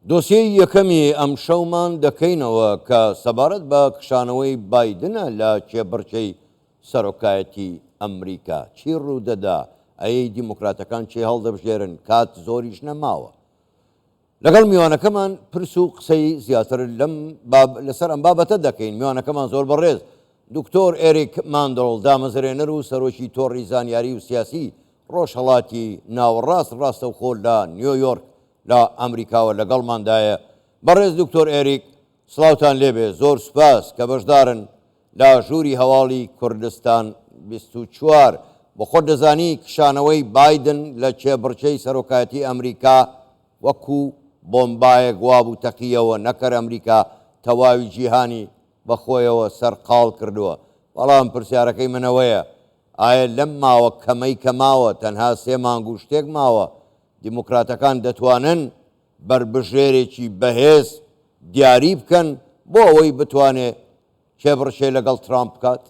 دۆسیەی یەکەمی ئەمشەومان دەکەینەوە کە سەبارەت بە کشانەوەی بایدنە لە کێبڕکێی سەرۆکایەتی ئەمریکا. چی ڕوودەدا؟ ئەی دیموکراتەکان کێ هەڵدەبژێرن؟ کات زۆریش نەماوە. لەگەڵ میوانەکەمان پرس و قسەی زیاتر لەم لەسەر ئەم بابەتە دەکەین. میوانەکەمان زۆر بەڕێز دکتۆر ئێریک ماندڵ، دامەزرێنەر و سەرۆکی تۆڕی زانیاری و سیاسی ڕۆژهەڵاتی ناوەڕاست ڕاستەوخۆ لە نیۆیۆرک لە ئەمریکاوە لەگەڵماندایە. بەڕێز دکتۆر ئێریک سڵاوتان لێبێ، زۆر سوپاس کە بەشدارن لە ژووری هەواڵی کوردستان 24. بۆ خۆت دەزانی کشانەوەی بایدن لە کێبڕکێی سەرۆکایەتی ئەمریکا وەکو بۆمبایەک وابوو تەقییەوە، نەک هەر ئەمریکا تەواوی جیهانی بە خۆیەوە سەرقاڵ کردووە. بەڵام پرسیارەکەی من ئەوەیە ئایا لەم ماوە کەمەی کە ماوە، تەنها سێ مانگ و شتێک ماوە، دیموکراتەکان دەتوانن بەربژێرێکی بەهێز دیاری بکەن بۆ ئەوەی بتوانێ کێبڕکێ لەگەڵ ترامپ بکات؟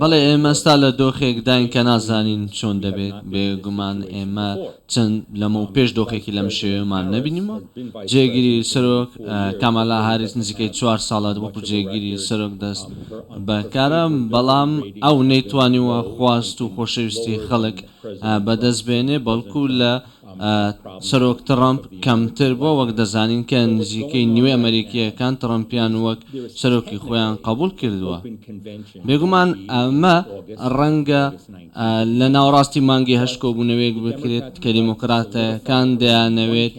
بەڵێ ئێمە ئێستا لە دۆخێکداین کە نازانین چۆن دەبێت، بێگومان ئێمە چەند لەمەوپێش دۆخێکی لەم شێوەیەمان نەبینیوە. جێگری سەرۆک کامالا هاریس نزیکەی چوار ساڵە وەکو جێگری سەرۆک دەست بەکارە، بەڵام ئەو نەیتوانیوە خواست و خۆشەویستی خەڵک بەدەست بێنێ، بەڵکو لە سەرۆک تڕەمپ کەمتر بووە، وەک دەزانین کە نزیکەی نیوەی ئەمەریکییەکان تڕەمپیان وەک سەرۆکی خۆیان قبوڵ کردووە. بێگومان ئەمە ڕەنگە لە ناوەڕاستی مانگی هەشت کۆبوونەوەیەک بکرێت کە دیموکراتەکان دەیانەوێت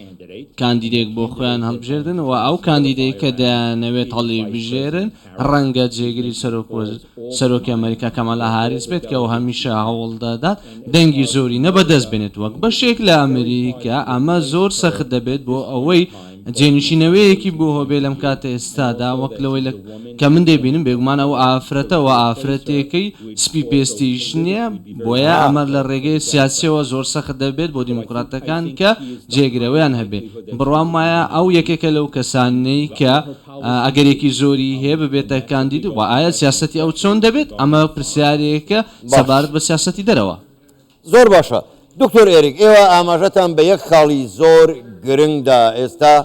کاندیدێک بۆ خۆیان هەڵبژێردن و ئەو کاندیدەی کە دەیانەوێت هەڵیبژێرن ڕەنگە جێگری سەرۆک سەرۆکی ئەمەریکا کامالا هاریس بێت کە ئەو هەمیشە هەوڵ دەدات دەنگی زۆرینە بەدەست بێنێت وەک بەشێک لە ئەمریکا، ئەمە زۆر سەخت دەبێت بۆ ئەوەی جێنشینەوەیەکی بۆ هەبێ لەم کاتە ئێستادا وەک لەوەی لە کە من دەیبینم بێگومان ئەو ئافرەتە وە ئافرەتێکەی سپی پێستیش نییە بۆیە ئەمە لە ڕێگەی سیاسیەوە زۆر سەخت دەبێت بۆ دیموکراتەکان کە جێگرەوەیان هەبێ بڕوام وایە ئەو یەکێکە لەو کەسانەی کە ئەگەرێکی زۆری هەیە ببێتە کاندید و ئایا سیاسەتی ئەو چۆن دەبێت؟ ئەمە پرسیارێکە سەبارەت بە سیاسەتی دەرەوە. زۆر باشە دکتۆر ئێریک، ئێوە ئاماژەتان بە یەک خاڵی زۆر گرنگ دا، ئێستا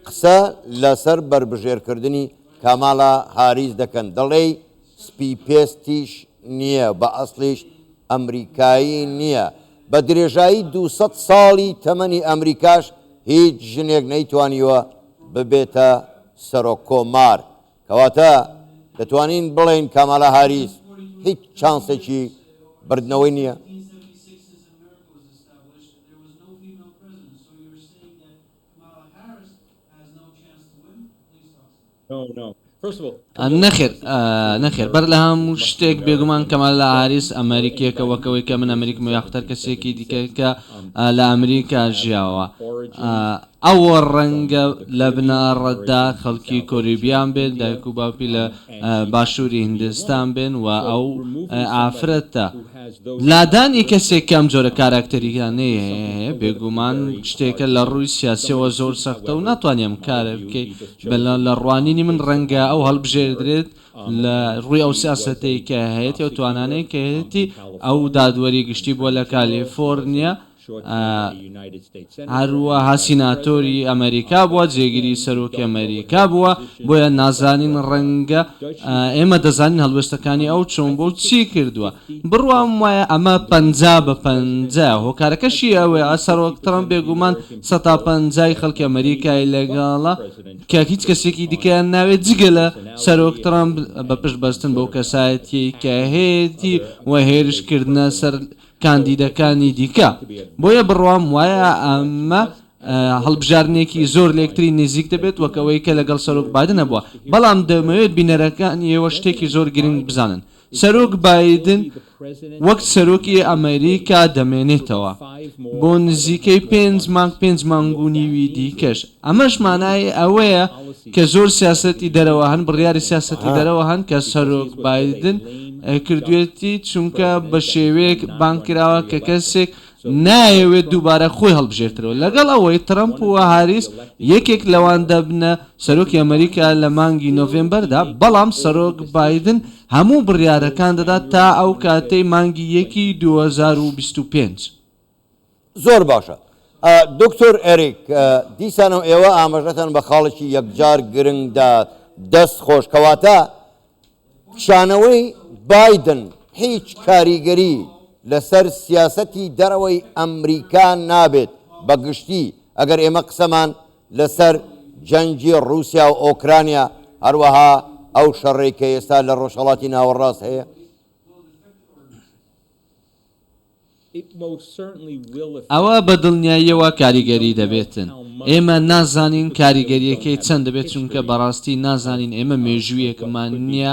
قسە لەسەر بەربژێرکردنی کامالا هاریس دەکەن، دەڵێی سپی پێستیش نییە، بە ئەسڵیش ئەمریکایی نییە، بە درێژایی 200 ساڵی تەمەنی ئەمریکاش هیچ ژنێک نەیتوانیوە ببێتە سەرۆک کۆمار، کەواتە دەتوانین بڵێین کامالا هاریس هیچ چانسێکی بردنەوەی نییە؟ نەخێر نەخێر بەر لە هەموو شتێک بێگومان کەمالا هاریس ئەمریکیەکە وەک ئەوەی کە من ئەمریکم و یاخود هەر کەسێکی دیکە کە لە ئەمریکا ژیاوە ئەوە ڕەنگە لە بنەڕەتدا خەڵکی کۆریبیان بێت، دایک و باوکی لە باشووری هیندستان بێن و ئەو ئافرەتە. لادانی کەسێک کە ئەم جۆرە کاراکتەریانەی هەیە بێگومان شتێکە لە ڕووی سیاسیەوە زۆر سەختە و ناتوانی ئەم کارە بکەی، بەڵام لە ڕوانینی من ڕەنگە ئەو هەڵبژێردرێت لە ڕووی ئەو سیاسەتەی کە هەیەتی، ئەو توانانەی کە هەیەتی، ئەو دادوەری گشتی بووە لە کالیفۆرنیا، هەروەها سیناتۆری ئەمەریکا بووە، جێگری سەرۆکی ئەمەریکا بووە، بۆیە نازانین ڕەنگە ئێمە دەزانین هەڵوێستەکانی ئەو چۆن بووە و چی کردووە. بڕوام وایە ئەمە 50 بە پەنجایە، هۆکارەکەشی ئەوەیە سەرۆک ترەمپ بێگومان سەتا پەنجای خەڵکی ئەمەریکای لەگەڵە کە هیچ کەسێکی دیکەیان ناوێت جگە لە سەرۆک ترەمپ بە پشت بەستن بەو کەسایەتیەی کە هەیەتی و هێرشکردنە سەر کاندیدەکانی دیکە، بۆیە بڕوام وایە ئەمە هەڵبژاردنێکی زۆر لەیەکتری نزیک دەبێت وەک ئەوەی کە لەگەڵ سەرۆک بایدن هەبووە، بەڵام دەمەوێت بینەرەکانی ئێوە شتێکی زۆر گرنگ بزانن، سەرۆک بایدن وەک سەرۆکی ئەمەریکا دەمێنێتەوە بۆ نزیکەی پێنج مانگ، پێنج مانگ و نیوی دیکەش، ئەمەش مانای ئەوەیە کە زۆر سیاسەتی دەرەوە هەن، بڕیاری سیاسەتی دەرەوە هەن کە سەرۆک بایدن کردوێتی، چونکە بە شێوەیەک بانگ کراوە کە کەسێک نایەوێت دووبارە خۆی هەڵبژێرترەوە. لەگەڵ ئەوەی ترەمپ و هاریس یەکێک لەوان دەبنە سەرۆکی ئەمەریکا لە مانگی نۆڤێمبەردا، بەڵام سەرۆک بایدن هەموو بڕیارەکان دەدات تا ئەو کاتەی مانگی یەکی 2025. زۆر باشە دکتۆر ئێریک، دیسانەوە ئێوە ئاماژەتان بە خاڵێکی یەکجار گرنگ دا، دەست خۆش، کەواتە کشانەوەی بایدن هیچ کاریگەری لەسەر سیاسەتی دەرەوەی ئەمریکا نابێت بە گشتی، ئەگەر ئێمە قسەمان لەسەر جەنگی ڕووسیا و ئۆکرانیا، هەروەها ئەو شەڕەی کە ئێستا لە ڕۆژهەڵاتی ناوەڕاست هەیە؟ ئەوە بە دڵنیاییەوە کاریگەری دەبێتن. ئێمە نازانین کاریگەرییەکەی چەند دەبێت چونکە بەڕاستی نازانین ئێمە مێژوویەکمان نییە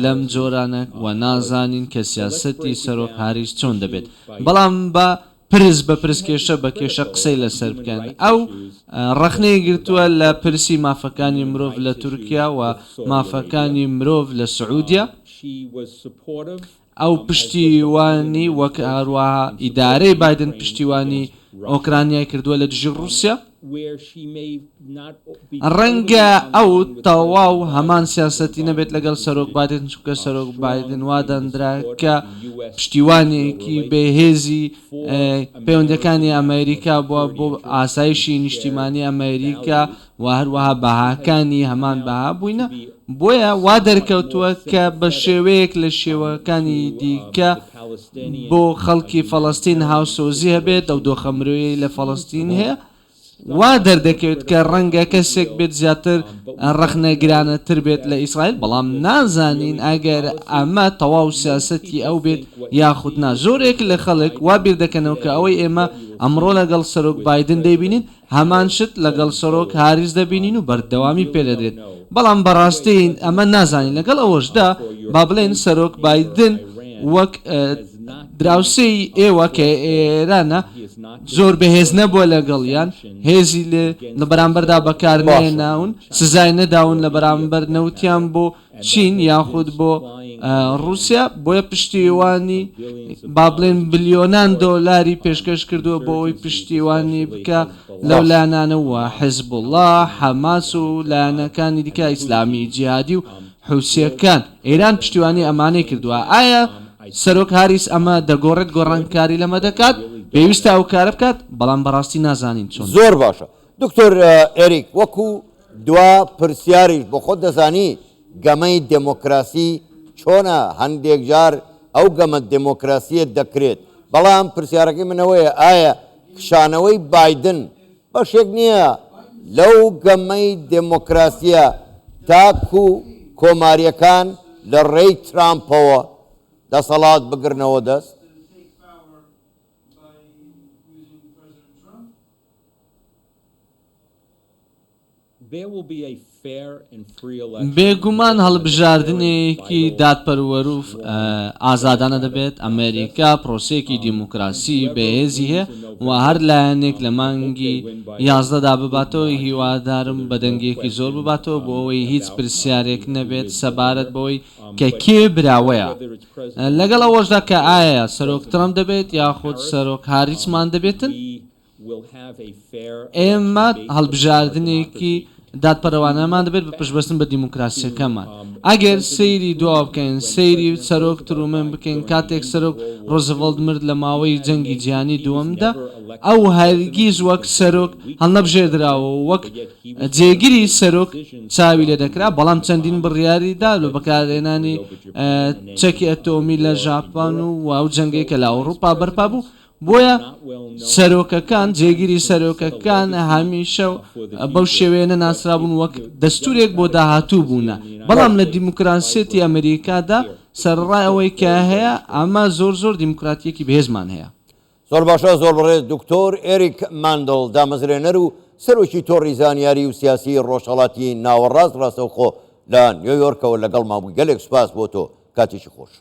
لەم جۆرانە و نازانین کە سیاسەتی سەرۆک هاریس چۆن دەبێت. بەڵام با پرس بە پرس کێشە بە کێشە قسەی لەسەر بکەن. ئەو ڕەخنەی گرتووە لە پرسی مافەکانی مرۆڤ لە تورکیا و مافەکانی مرۆڤ لە سعودیە. ئەو پشتیوانی وەک هەروەها ئیدارەی بایدن پشتیوانی ئۆکرانیای کردووە لە دژی ڕووسیا. ڕەنگە ئەو تەواو هەمان سیاسەتی نەبێت لەگەڵ سەرۆک بایدن، چونکە سەرۆک بایدن وا دەندرا کە پشتیوانێکی بەهێزی پەیوەندییەکانی ئەمەریکا بووە بۆ ئاسایشی نیشتیمانی ئەمەریکا و هەروەها بەهاکانی هەمان بەها بووینە، بۆیە وا دەرکەوتووە کە بە شێوەیەک لە شێوەکانی دیکە بۆ خەڵکی فەڵەستین هاوسۆزی هەبێت، ئەو دۆخە مرۆیەی لە فەڵەستین هەیە وا دەردەکەوێت کە ڕەنگە کەسێک بێت زیاتر ڕەخنەگرانەتر بێت لە ئیسرائیل، بەڵام نازانین ئەگەر ئەمە تەواو سیاسەتی ئەو بێت یاخود نا. زۆرێک لە خەڵک وا بیردەکەنەوە کە ئەوەی ئێمە ئەمڕۆ لەگەڵ سەرۆک بایدن دەیبینین هەمان شت لەگەڵ سەرۆک هاریس دەبینین و بەردەوامی پێدەدرێت، بەڵام بەڕاستی ئەمە نازانین، لەگەڵ ئەوەشدا با بڵێین سەرۆک بایدن وەک دراوسێی ئێوە کە ئێرانە زۆر بەهێز نەبووە لەگەڵیان، هێزی لە بەرامبەردا بەکار نەهێناون، سزای نەداون لە بەرامبەر نەوتیان بۆ چین یاخود بۆ ڕووسیا، بۆیە پشتیوانی با بڵێن بلیۆنان دۆلاری پێشکەش کردووە بۆ ئەوەی پشتیوانی بکا لەو لایەنانە و حزبوڵا، حەماس و لایەنەکانی دیکە ئیسلامی جیهادی و حوسیەکان، ئێران پشتیوانی ئەمانەی کردووە، ئایا سەرۆک هاریس ئەمە دەگۆڕێت گۆڕانکاری لەمە دەکات؟ پێویستە ئەو کارە بکات، بەڵام بەڕاستی نازانین چۆن. زۆر باشە دکتۆر ئێریک وەکو دوا پرسیاریش بۆ خۆت دەزانی گەمەی دێمۆکراسی چۆنە، هەندێک جار ئەو گەمە دێمۆکراسییە دەکرێت، بەڵام پرسیارەکەی من ئەوەیە ئایا کشانەوەی بایدن بەشێک نییە لەو گەمەی دێمۆکراسییە تاکو کۆمارییەکان لە ڕێی ترامپەوە دەسەڵات بگرنەوە دەست؟ بێگومان هەڵبژاردنێکی دادپەروەر و ئازادانە دەبێت، ئەمەریکا پرۆسەیەکی دیموکراسی بەهێزی هەیە و هەر لایەنێک لە مانگی 11 دا بباتەوە، هیوادارم بە دەنگێکی زۆر بباتەوە بۆ ئەوەی هیچ پرسیارێک نەبێت سەبارەت بەوەی کە کێ براوەیە. لەگەڵ ئەوەشدا کە ئایا سەرۆک ترەمپ دەبێت یاخود سەرۆک هاریسمان دەبێتن، ئێمە هەڵبژاردنێکی دادپەروانەمان دەبێت بە پشتبەستن بە دیموکراسییەکەمان. ئەگەر سەیری دواوە بکەین، سەیری سەرۆک ترومن بکەین، کاتێک سەرۆک ڕۆزڤڵت مرد لە ماوەی جەنگی جیهانی دووەمدا، ئەو هەرگیز وەک سەرۆک هەڵنەبژێردراوە و وەک جێگری سەرۆک چاوی لێدەکرا، بەڵام چەندین بڕیاری دا لە بەکارهێنانی چەکی ئەتۆمی لە ژاپان و ئەو جەنگەی کە لە ئەوروپا بەرپا بوو، بۆیە سەرۆکەکان، جێگری سەرۆکەکان هەمیشە بەو شێوەیە نەناسرابوون وەک دەستوورێک بۆ داهاتوو بوونە، بەڵام لە دیموکراسیەتی ئەمریکادا سەرەڕای ئەوەی کە هەیە ئەمە زۆر زۆر دیموکراتیەکی بەهێزمان هەیە. زۆر باشە زۆر بەڕێز دکتۆر ئێریک ماندڵ دامەزرێنەر و سەرۆکی تۆڕی زانیاری و سیاسی ڕۆژهەڵاتی ناوەڕاست ڕاستەوخۆ لە نیۆیۆرکەوە لەگەڵمان بووی گەلێک سوپاس بۆ تۆ کاتێکی خۆش.